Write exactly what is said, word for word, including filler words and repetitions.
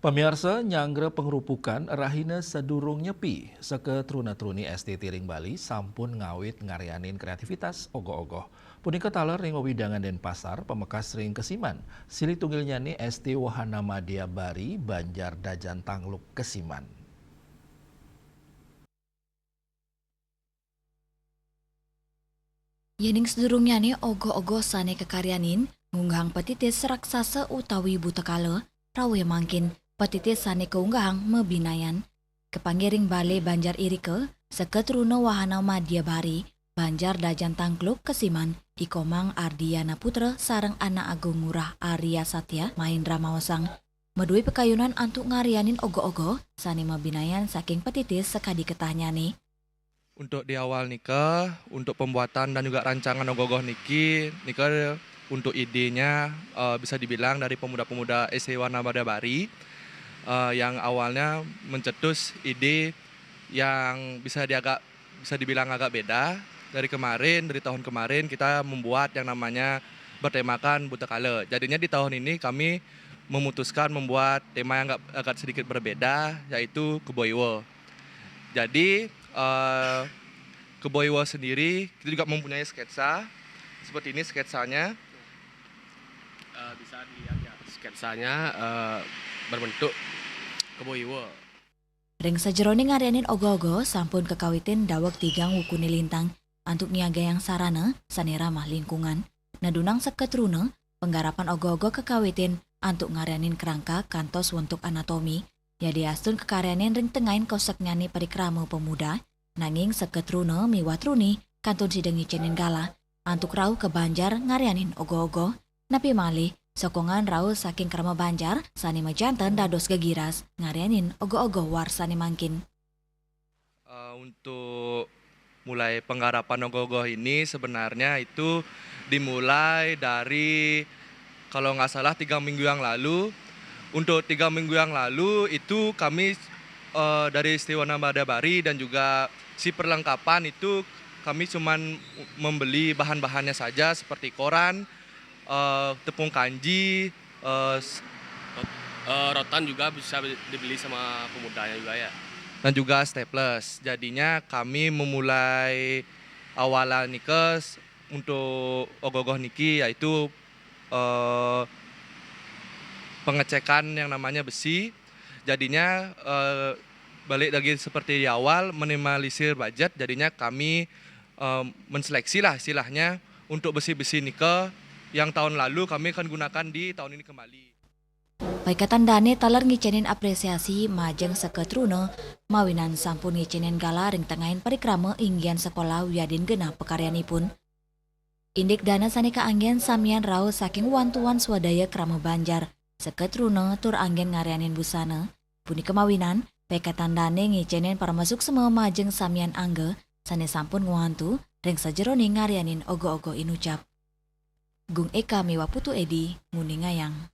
Pamiarsa, nyanggra pangrupukan rahina sadurung nyepi, saka truna-truni S T T ring Bali sampun ngawit ngaryanin kreativitas ogoh-ogoh. Punika taler ring wewidangan Denpasar, pamekas ring Kesiman. Silih tunggilnyane S T Wahana Madya Bari, Banjar Dajan Tangluk, Kesiman. Yening sadurungnyane ogoh-ogoh sane kakaryanin ngunggahang patitis raksasa utawi buta kala, rawuh mangkin patitis sane kaunggahang mabinayan. Kapanggih ring Bale Banjar irika, saka truna Wahana Madya Bari, Banjar Dajan Tangluk, Kesiman, I Komang Ardiyana Putra sareng Anak Agung Ngurah Arya Satya Mahendra maosang, madue pakayunan antuk ngaryanin ogoh-ogoh sane mabinayan saking patitis sakadi ketahnyane. Untuk di awal nika, untuk pembuatan dan juga rancangan ogoh-ogoh niki, nika untuk idenya, eh, bisa dibilang dari pemuda-pemuda S T Wahana Madya Bari, eh, yang awalnya mencetus ide yang bisa diagak, bisa dibilang agak beda. Dari kemarin, dari tahun kemarin kita membuat yang namanya bertemakan Buta Kala. Jadinya di tahun ini kami memutuskan membuat tema yang agak, agak sedikit berbeda, yaitu Kebo Iwa. Jadi, eh, Kebo Iwa sendiri, kita juga mempunyai sketsa. Seperti ini sketsanya. Eh, bisa dilihat ya, sketsanya, eh, berbentuk Kebo Iwa. Ring sajeroning ngaryanin ogoh-ogoh sampun kakawitin daweg tigang wukune lintang antuk niagayang sarana sane ramah lingkungan. Nadunang saka truna, panggarapan ogoh-ogoh kakawitin antuk ngaryanin kerangka kantos wentuk anatomi. Yadiastun kakaryanin ring tengahing koseknyane parikrama pemuda, nanging saka truna miwah truni kantun sida ngicenin galah antuk rauh ka banjar ngaryanin ogoh-ogoh. Napi malih, sokongan rauh saking krama banjar sane majanten dados gegiras ngaryanin ogoh-ogoh warsane mangkin. Eh, untuk mulai penggarapan ogoh-ogoh ini sebenarnya itu dimulai dari, kalau nggak salah, tiga minggu yang lalu. Untuk tiga minggu yang lalu itu kami, eh, dari S T Wahana Madya Bari dan juga si perlengkapan itu kami cuman membeli bahan-bahannya saja seperti koran, eh, tepung kanji, eh, s- Rot-, eh, rotan juga bisa be-, dibeli sama pemudanya juga ya. Dan juga staples. Jadinya kami memulai awalan nika s-, untuk ogoh-ogoh niki yaitu, eh, pengecekan yang namanya besi. Jadinya, eh, balik lagi seperti di awal, minimalisir budget. Jadinya kami, eh, menseleksi lah istilahnya untuk besi-besi nika yang tahun lalu kami akan gunakan di tahun ini kembali. Paikatan dane taler ngicenin apresiasi majeng saka truna, mawinan sampun ngicenin galah ring tengahing parikrama inggihan sekolah wiadin genah pakaryanipun. Indik dana sane kaanggen samian rauh saking wantuan swadaya krama banjar, saka truna tur anggen ngaryanin busana. Punika mawinan, paikatan dane ngicenin paramasuksma majeng samian angga sane sampun ngwantu ring sajeroning ngaryanin ogoh-ogoh inucap. Gung Eka miwah Putu Edi nguningayang.